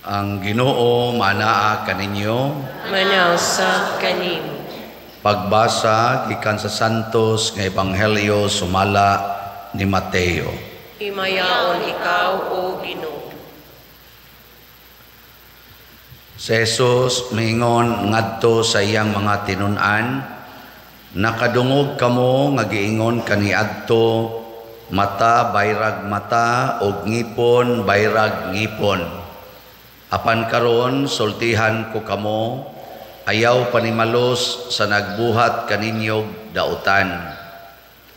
Ang Ginoo manaa kaninyo. Manaa usab kanimo. Pagbasa gikan sa Santos nga Ebanghelyo sumala ni Mateo. Himayaon ikaw, O Ginoo. Si Jesus miingon ngadto sa iyang mga tinun-an, "Nakadungog kamo nga giingon kaniadto, mata bayrag mata ug ngipon bayrag ngipon. Apan karon sultihan ko kamo, ayaw panimalos sa nagbuhat kaninyog dautan.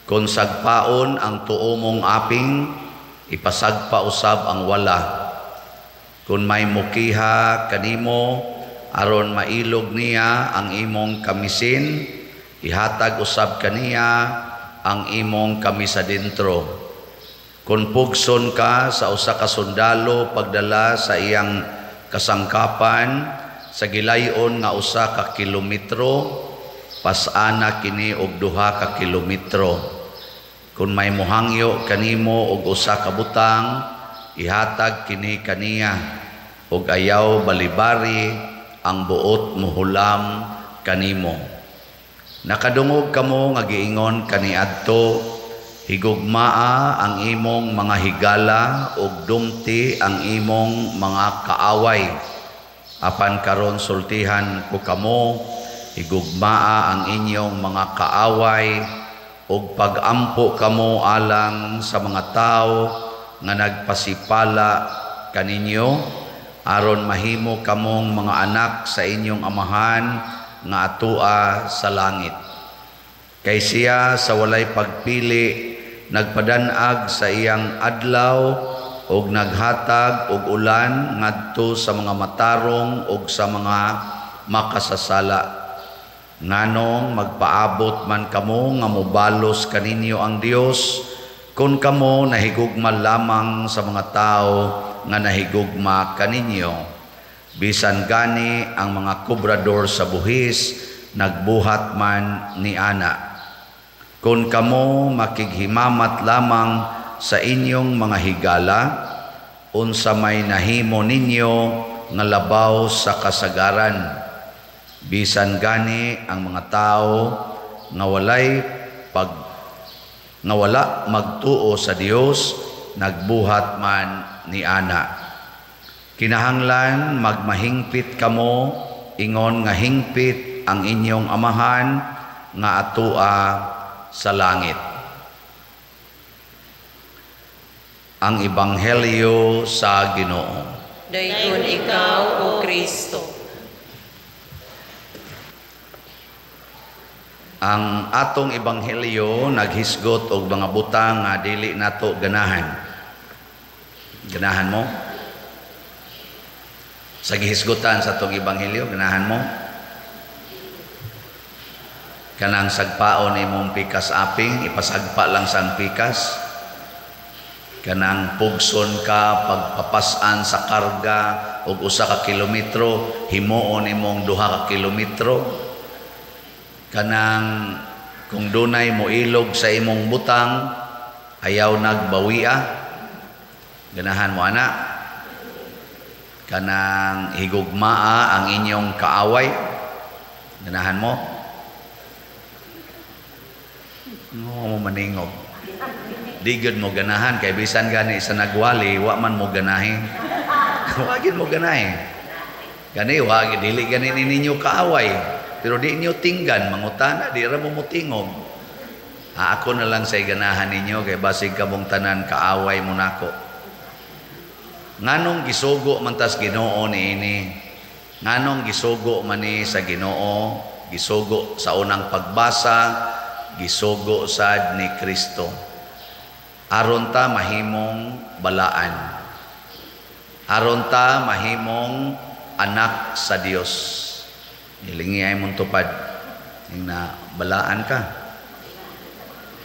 Kung sagpaon ang tuo mong aping, ipasagpa usab ang wala. Kung may mukiha kanimo aron mailog niya ang imong kamisin, ihatag usab kaniya ang imong kamisa dentro. Kung pugson ka sa usa ka sundalo pagdala sa iyang kasangkapan sa gilayon nga 1 ka kilometro, pas-ana kini og 2 ka kilometro. Kung may muhangyo kanimo og usa ka butang, ihatag kini kaniya, ug ayaw balibari ang buot muhulam kanimo. Nakadungog kamo nga giingon kaniadto, higugmaa ang imong mga higala ug dumti ang imong mga kaaway. Apan karon sultihan ko kamo, higugmaa ang inyong mga kaaway ug pagampo kamo alang sa mga tawo nga nagpasipala kaninyo, aron mahimo kamong mga anak sa inyong Amahan nga atoa sa langit. Kay siya sa walay pagpili nagpadanag sa iyang adlaw og naghatag og ulan ngadto sa mga matarong og sa mga makasasala. Nganong magpaabot man kamo nga mobalos kaninyo ang Dios, kung kamo nahigugma lamang sa mga tao nga nahigugma kaninyo? Bisan gani ang mga kobrador sa buhis nagbuhat man ni ana. Kung kamo makighimamat lamang sa inyong mga higala, unsa may nahimo ninyo nga labaw sa kasagaran? Bisan gani ang mga tao nga walay pag nga wala magtuo sa Dios nagbuhat man ni ana. Kinahanglan magmahingpit kamo ingon nga hingpit ang inyong Amahan nga atoa sa langit." Ang Ebanghelyo sa Ginoo. Daygon ikaw, O Kristo. Ang atong Ebanghelyo naghisgot og mga butang nga dili nato ganahan. Ganahan mo? Sa gihisgutan sa atong Ebanghelyo, ganahan mo? Kanang sagpaon imong pikas aping, ipasagpa lang sang pikas. Kanang pugson ka pagpapasan sa karga og 1 ka kilometro, himuon imong 2 ka kilometro. Kanang kung dunay moilog sa imong butang, ayaw nagbawia. Ganahan mo ana? Kanang higugmaa ang inyong kaaway, ganahan mo? No, mo maningog. Di gyud mo ganahan kay bisan gani sa nagwali wa man mo ganahi. Wa gyud mo ganahi. Gani wa dili gani ninyo kaaway, pero di ninyo tinggan mangutana, di ra mo motingog. Ha, ako na lang say ganahan ninyo kay basig kamong tanan kaaway mo nako. Nganong gisugo man tas Ginoo niini? Nganong gisugo man ni sa Ginoo? Gisugo sa unang pagbasa, gisugo sad ni Kristo. Aron ta mahimong balaan. Aron ta mahimong anak sa Dios. Hilingi ay mong tupad. Yung na balaan ka.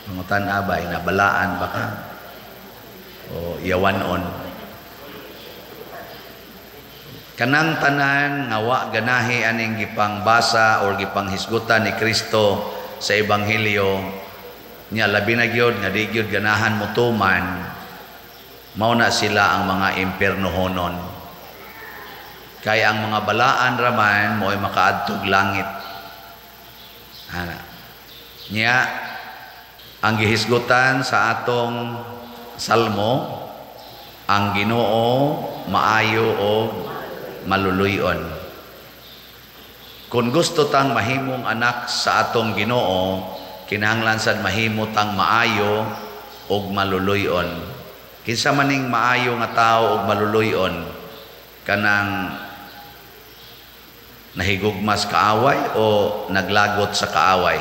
Pangutan abay, na balaan ba ka? O yawanon. Kanang tanan nga wa ganahi aning gipangbasa or gipanghisgutan ni Kristo sa Ebanghelyo niya, labi na gyud nga di gyud ganahan mo tuman, mao na sila ang mga impernohonon. Kay ang mga balaan raman mo'y makaadtog langit. Ana. Nya ang gihisgutan sa atong salmo, ang Ginoo maayo o maluluyon. Kung gusto tang mahimong anak sa atong Ginoo, kinahanglan sad mahimo tang maayo ug maluluyon. Kinsa maning maayo nga tawo ug maluluyon? Kanang nahigugmas kaaway o naglagot sa kaaway?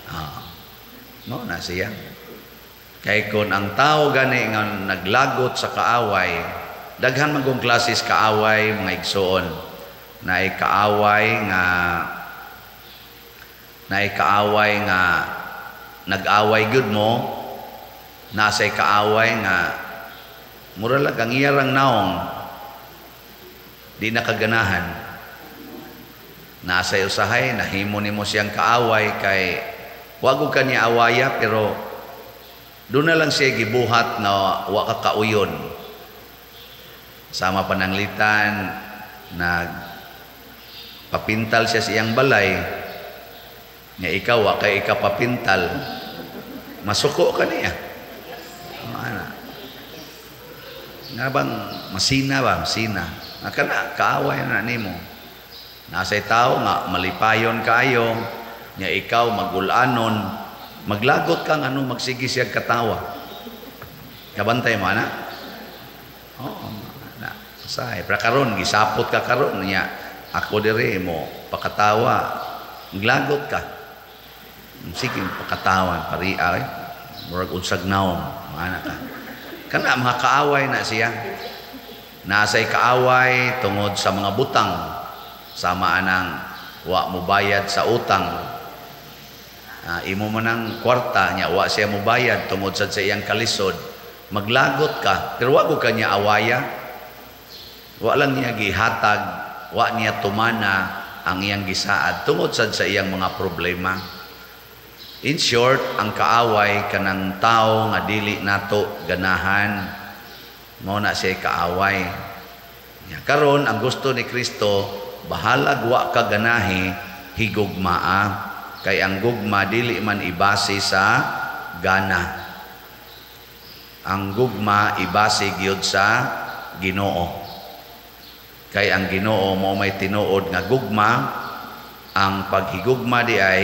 Ah, no na siya. Kay kung ang tao gani nga naglagot sa kaaway, daghan man kong klases kaaway, mga igsoon. Naay kaaway nga nag-away gyud mo, nasay kaaway nga mura lang ang iyarang naong di nakaganahan. Nasay usahay nahimo nimo siyang kaaway kay wag ka niya awaya, pero doon na lang siya gibuhat na wa ka kauyon. Sama pananglitan nagpapintal siya sa iyang balay nga ikaw wa kay ikapapintal, masuko ka niya. Ana. Nga bang masina ba? Masina. Nga kana, kaaway na nimo. Nasay tao nga malipayon kaayo, nga ikaw magulanon, maglagot kang ano, magsige siya katawa. Kabantay mo, ana? Oo, na. Say, pero karon gisapot ka karon niya. Ako diri mo pakatawa. Maglagot ka. Sige, pakatawan, pari ay murag unsag naong, ana ka. Kana mga kaaway na siya. Nasay kaaway tungod sa mga butang. Sama anang wa mo bayad sa utang. Imo man ang kwarta niya, wa siya mo bayad tungod sad sa iyang kalisod. Maglagot ka, pero wa ka niya awaya. Wa lang niya gihatag, wa niya tumana ang iyang gisaad tungod sad sa iyang mga problema. In short, ang kaaway kanang tao nga dili nato ganahan, mao na siya kaaway. Ya, karon ang gusto ni Kristo, bahalag wa ka ganahi, higugmaa. Kay ang gugma dili man ibase sa gana. Ang gugma ibase gyud sa Ginoo. Kay ang Ginoo mo may tinuod nga gugma. Ang paghigugma di ay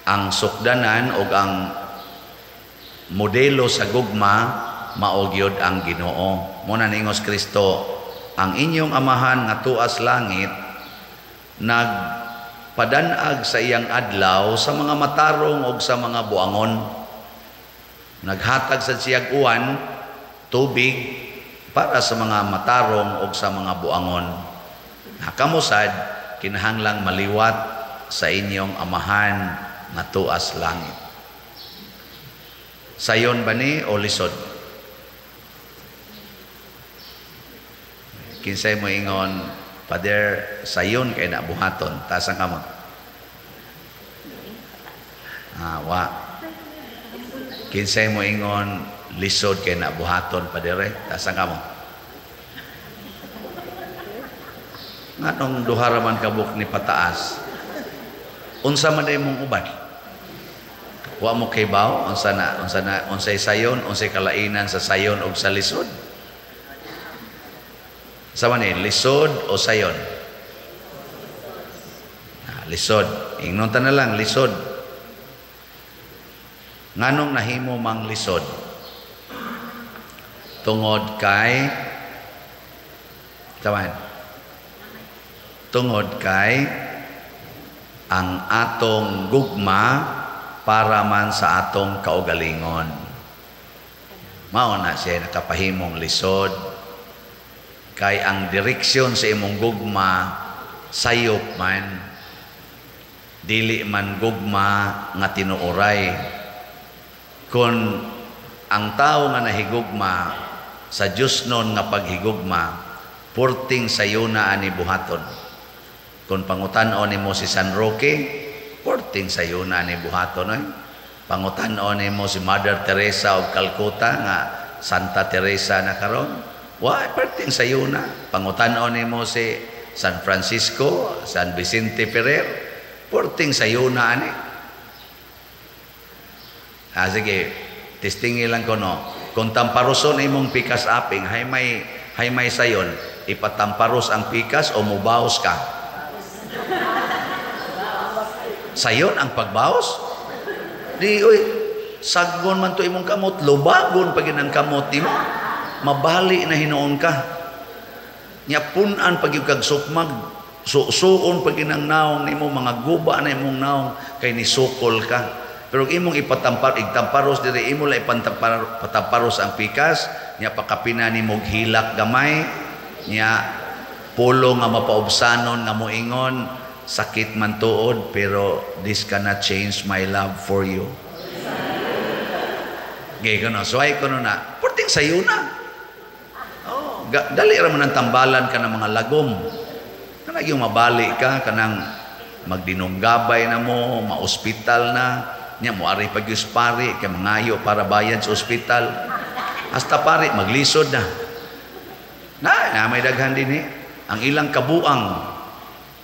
ang sukdanan o ang modelo sa gugma mao gyud ang Ginoo. Mo na ningos Kristo, ang inyong amahan nga tuas langit nagpadanag sa iyang adlaw sa mga matarong og sa mga buangon. Naghatag sa siyag uwan, tubig para sa mga matarong og sa mga buangon. Nakamusad kinahanglang maliwat sa inyong amahan nga tuas langit. Sayon ba ni o lisod? Kinsay mo ingon, Father, sayon kay na buhaton, taas ang kamot. Ah, wa. Kinsay mo ingon, lisod kay na buhaton, Padre, taas ang kamot. Nganong duha ra man kabuk ni pataas? Unsa man day mong uban? Wa mo kay baw unsa na unsay sayon, unsay kalainan sa sayon og sa lisod? Sa man ni lisod o sayon? Ah, lisod. Ingnon ta na lang lisod. Nganong nahimo mang lisod? Tungod kay taman. Tungod kay ang atong gugma para man sa atong kaugalingon. Mao na siya nakapahimong lisod. Kay ang direksyon sa imong gugma sayop man, dili man gugma nga tinuoray. Kung ang tao nga nahigugma sa Dios nun nga paghigugma, purting sayo na ani buhaton. Kung pangutan-on nimo si San Roque, purting sayo na ani buhaton oy. Pangutan-on nimo si Mother Teresa of Calcutta nga Santa Teresa na karon, Wa perting sayo na. Pangutan-on nimo si San Francisco, San Vicente Ferrer, perting sayo na ani. Ah, sige, testingi lang ko, no. Kung tamparoson imong pikas aping, hay may sayon, ipatamparos ang pikas o mubaos ka? Sayon ang pagbaos? Di, uy, saggon man to imong kamot, lubagon pag ang kamot nimo, mabali na hinuon ka. Nya punan pag kag sukmag, susuon pag ang naong nimo, mga guba na imong naong, kay nisukol ka. Pero imong ipatampar, igtamparos diri, imo lang ipatamparos ang pikas, nya pakapina nimo hilak gamay, nya pulo nga mapaubsanon nga moingon, sakit man tuod, pero this cannot change my love for you. Gay ko no, suway ko no na, porting sayo na. Oh, dali ra man ang tambalan ka ng mga lagom. Kanang yung mabali ka, kanang magdinunggabay na mo, ma-ospital na, nya mo ari pag pari kay mangayo para bayad sa ospital. Hasta pari maglisod na. Na, na may daghan din eh. Ang ilang kabuang,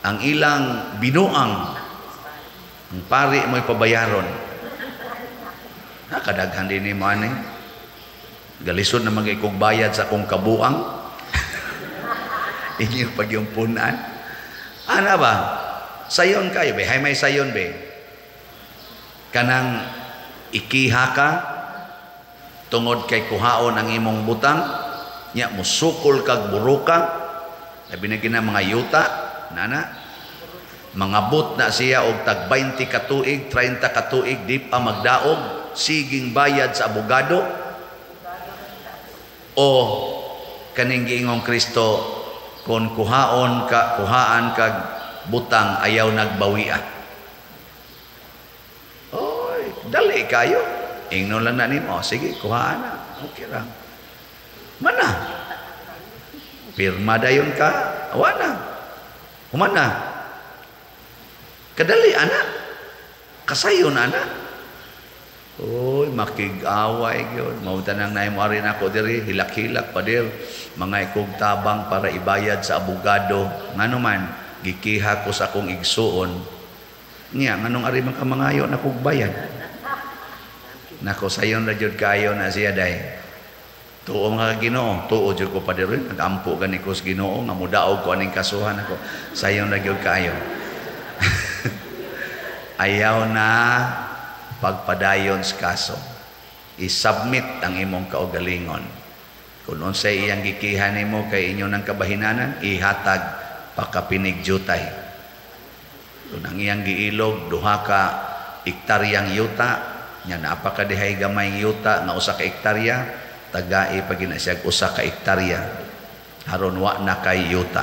ang ilang binuang, ang pari mo'y pabayaron. Nakadaghan din ni mo ani. Galisod na mag-ikog bayad sa akong kabuang. Inyo pag yung punan. Ana ba? Sayon kayo be. Hay may sayon be. Kanang ikiha ka tungod kay kuhaon ang imong butang, nya musukol kag buruka, labi na gina mga yuta, nana. Mangabot na siya og tag 20 ka tuig, 30 ka tuig, di pa magdaog, siging bayad sa abogado. O kaning giingong Kristo, kon kuhaon ka, kuhaan kag butang, ayaw nagbawia. Oy, dali kayo. Ingnon lang na nimo, sige, kuhaan na. Okay ra. Mana? Pirma dayon ka, awa na. Human na. Kadali ana. Kasayon ana. Oy, makig-away gyud. Mao tanang naay mo ari nako diri, hilak-hilak pa dir. Mga ikog tabang para ibayad sa abogado. Ngano man gikiha ko sa akong igsuon. Nya nganong ari man ka mangayo na kog bayad. Nako sayon ra jud kayo na siya day. Tuo mga Ginoo, tuo jud ko pa diri, nagampo gani ko sa Ginoo nga modaog ko aning kasuhan ako. Sayon ra jud kayo. Ayaw na pagpadayon sa kaso. I-submit ang imong kaugalingon. Kung unsay iyang gikiha nimo kay inyo ng kabahinanan, ihatag pakapinig-jutay. Kung ang iyang giilog, duha ka ektaryang yuta, nya napakadihay gamay yuta nga usa ka ektarya, tagai pa gina siya usa ka ektarya. Haron wa na kay yuta.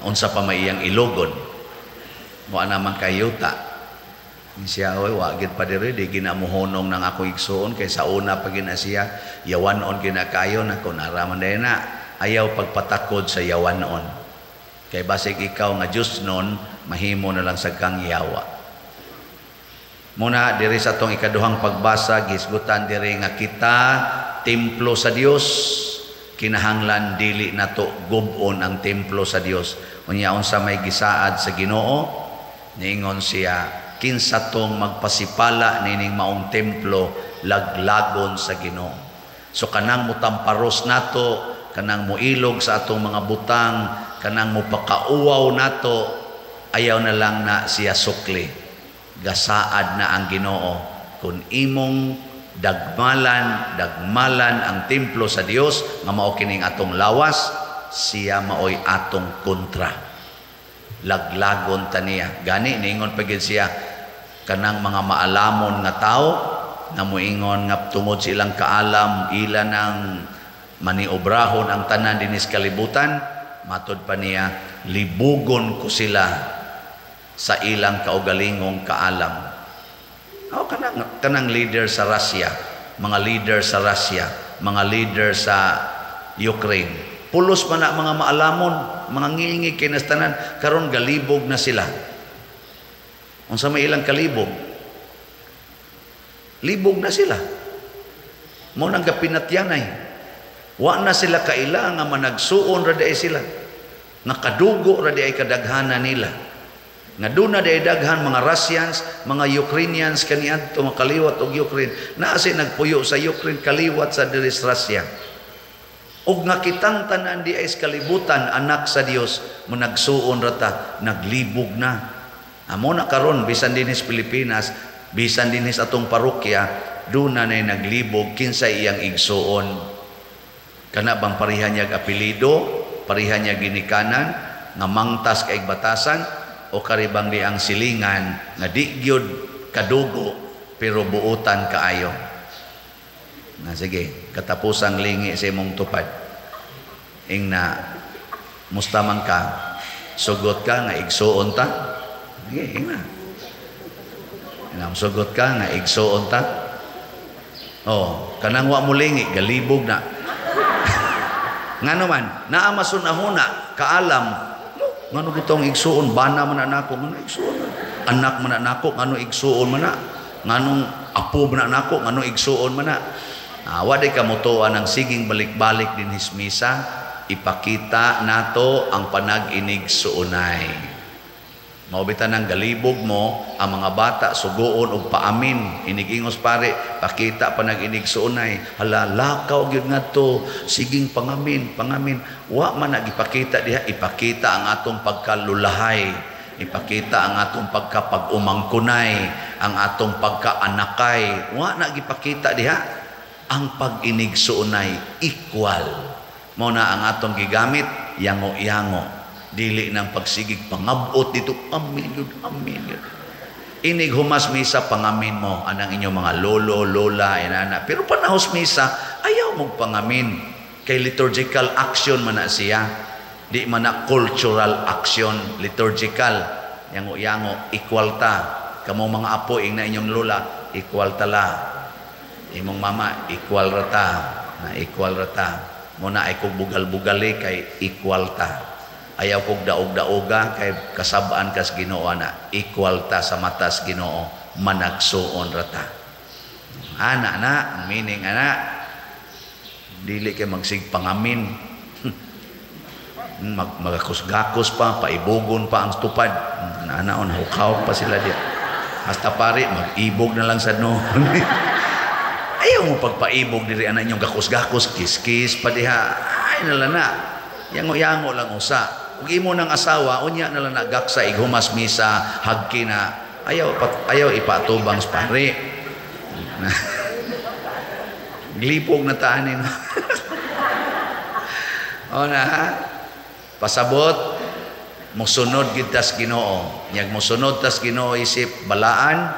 Unsa pa may iyang ilogon? Wa naman kay yuta. Siya, oy, wa gid pa diri, di ginamuhonong nang ako igsuon kay sa una pa gina siya yawanon ginakayo nako naraman day na ayaw pagpatakod sa yawanon. Kay basig ikaw nga Dios nun, mahimo na lang sa kang yawa. Muna diri sa atong ikaduhang pagbasa, gisgutan diri nga kita templo sa Dios, kinahanglan dili nato gub-on ang templo sa Dios. Unya unsa may gisaad sa Ginoo, niingon siya, kinsa tong magpasipala nining maong templo, laglagon sa Ginoo. So kanang mutamparos nato, kanang muilog sa atong mga butang, kanang mupakauwaw nato, ayaw na lang na siya sukli. Gasaad na ang Ginoo. Kung imong dagmalan, dagmalan ang templo sa Dios nga mao kining atong lawas, siya maoy atong kontra. Laglagon ta niya. Gani niingon pa gid siya kanang mga maalamon nga tao nga moingon nga tungod sa ilang kaalam, ila nang maniobrahon ang tanan dinis kalibutan, matod pa niya, libugon ko sila sa ilang kaugalingong kaalam. O kanang leader sa Russia, mga leader sa Russia, mga leader sa Ukraine. Pulos man na mga maalamon, mga ngingi kay nastanan, karon galibog na sila. Unsa may ilang kalibog? Libog na sila. Mao nang gapinatyanay. Wa na sila kaila nga managsuon ra diay sila. Nga kadugo ra diay kadaghanan nila. Nga doon na diay daghan mga Russians, mga Ukrainians kaniadto makaliwat og Ukraine. Naa si nagpuyo sa Ukraine kaliwat sa diri sa Russia. Og nga kitang tanan di ay sa kalibutan anak sa Dios, managsuon ra ta, naglibog na. Amo na karon bisan dinhi sa Pilipinas, bisan dinhi sa atong parokya, doon na nay naglibog kinsa iyang igsuon. Kana bang pareha niya apelyido, pareha niya ginikanan, nga mangtas kay batasan, o karibang di ang silingan nga di gyud kadugo pero buutan kaayo. Na sige, katapusang lingi sa imong tupad. Ingna musta man ka, sugot ka nga igsuon ta. Sige, ingna. Ingna, sugot ka nga igsuon ta. Oh, kanang wa mo lingi, galibog na. Ngano man, naa masunahuna, kaalam, ngano gitong igsuon, bana man na nako, ngano igsuon, anak man na nako, ngano igsuon man na, nganong apo man na nako, ngano igsuon man na. Wa di ka mutuan ang siging balik-balik din misa, ipakita nato ang panag-inig-suonay. Mao bitan ang galibog mo, ang mga bata sugoon og paamin, inigingos pare, pakita panag-inig-suonay. Hala, lakaw gyud ngadto, siging pangamin, pangamin. Wa man na gipakita diha, ipakita ang atong pagkalulahay, ipakita ang atong pagkapag-umangkunay, ang atong pagkaanakay. Wa na gipakita diha ang pag-inig-suonay equal. Mao na ang atong gigamit, yango-yango. Dili nang pagsigig pangabot dito, amin yun, amin yun. Inig humas misa, pangamin mo anang inyong mga lolo, lola, inana. Pero panahos misa, ayaw mong pangamin. Kay liturgical action man na siya. Di man na cultural action, liturgical. Yango-yango, equal ta. Kamo mga apo, ing na inyong lola, equal ta la. Imong mama, equal ra ta. Na equal ra ta. Muna ay kog bugal-bugali kay equal ta. Ayaw kog daog-daoga kay kasabaan kas Ginoo na equal ta sa matas Ginoo, managsuon ra ta. Ana na ang meaning ana. Dili kay magsig pangamin. Magakusgakos pa, paibugon pa ang tupad. Ana on hukaw pa sila diya. Hasta pare mag-ibog na lang sa no. Ayaw mo pagpaibog diri ana inyong gakus-gakos, kiss-kiss pa diha. Ay nala na. Yango-yango lang usa. Ug imo nang asawa, unya na lang nagaksa ighumas misa, hagki na. Ayaw ipatubang sa pare. Glipog na taanin. O na, pasabot, musunod gid tas Ginoo. Nyag musunod tas Ginoo isip balaan,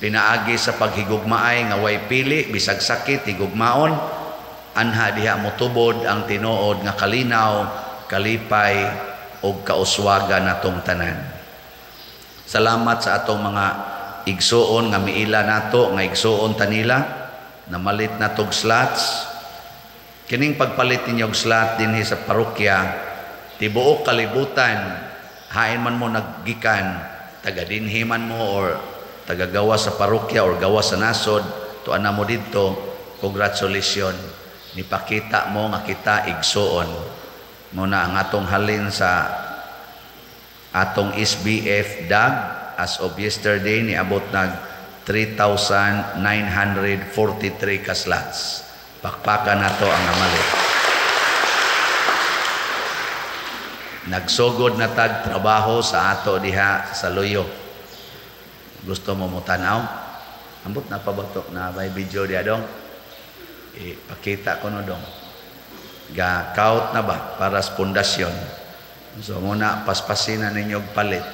pinaagi sa paghigugmaay nga way pili, bisag sakit higugmaon, anha diha motubod ang tinuod nga kalinaw, kalipay og kauswagan natong tanan. Salamat sa atong mga igsuon nga miila nato, nga igsuon tanila, namalit na tog slots. Kining pagpalit ninyo og slot dinhi sa parokya, tibuok kalibutan, hain man mo naggikan, taga dinhi man mo or tagagawa sa parokya or gawa sa nasod, tuan na mo didto, congratulations. Nipakita mo nga kita igsuon. Muna ang atong halin sa atong SBF DAG as of yesterday niabot nag 3,943 ka slots. Pakpakan nato ang namalit. Nagsugod na tag trabaho sa ato diha sa Luyo. Gusto mo mo tan-aw? Ambot na pa ba to? Na may video diha dong? Ipakita ko no dong. Ga kaut na ba para sa pundasyon. So muna paspasin na ninyo og palit.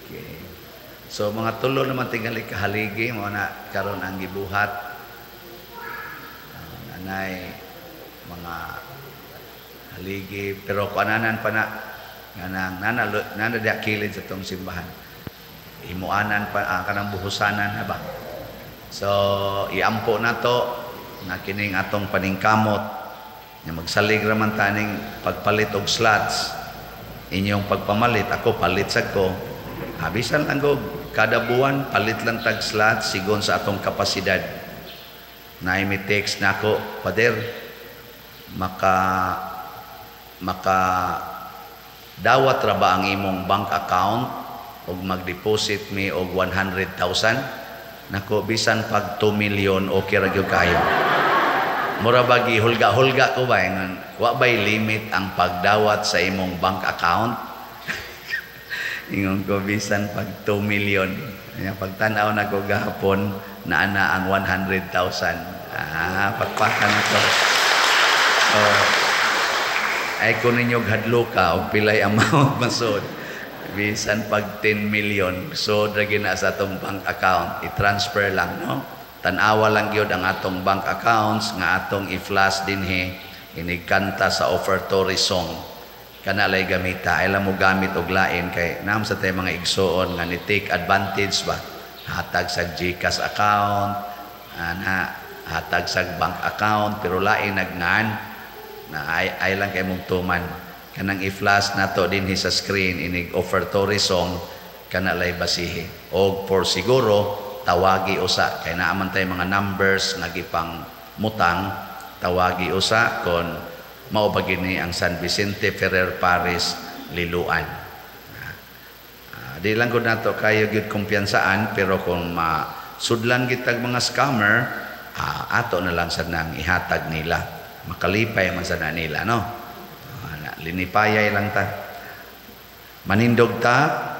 Okay. So mga tulo naman tingali kahaligi mo na karon ang gibuhat. Nanay mga haligi pero kuananan pa na nganang nana diha kilid sa tong simbahan. Himuanan pa kanang buhusanan na ba. So iampo nato nga kining atong paningkamot nga magsalig ra man taning pagpalit og slots. Inyong pagpamalit, ako palit sad ko. Bisan lang og Kada buwan palit lang tag slot sigon sa atong kapasidad. Naay mi text nako, "Pader, maka maka dawat ra ba ang imong bank account og mag-deposit mi og 100,000?" Nako, bisan pag 2 million, okay ra gyud kayo. Mura ba hulga-hulga ko ba ingon, wa bay limit ang pagdawat sa imong bank account? Ingon ko, bisan pag 2 million. Kaya pagtanaw na ko gahapon, naa na ang 100,000. Ah, pakpakan na to. Oh. Ay kung ninyo hadlo ka og pilay amount masud. Bisan pag 10 million, so ra na sa atong bank account, i-transfer lang, no? Tan-awa lang gyud ang atong bank accounts nga atong i-flash dinhi inig kanta sa offertory song. Kana lay gamita, ay lang mo gamit og lain kay naam sa tay mga igsuon nga ni take advantage ba. Hatag sa GCash account, ana, hatag sa bank account, pero lain nagnan na ay lang kay mong tuman kanang i-flash nato dinhi sa screen inig offertory song, kana lay basihi. Og for siguro, tawagi usa kay naa man tay mga numbers nga gipang mutang, tawagi usa kon mao ba gini ang San Vicente Ferrer Parish Liloan. Di lang gud nato kayo gyud kumpiyansaan, pero kung masudlan gitag mga scammer, ato na lang sad nang ihatag nila, makalipay man sad na nila, no? Linipayay lang ta, manindog ta.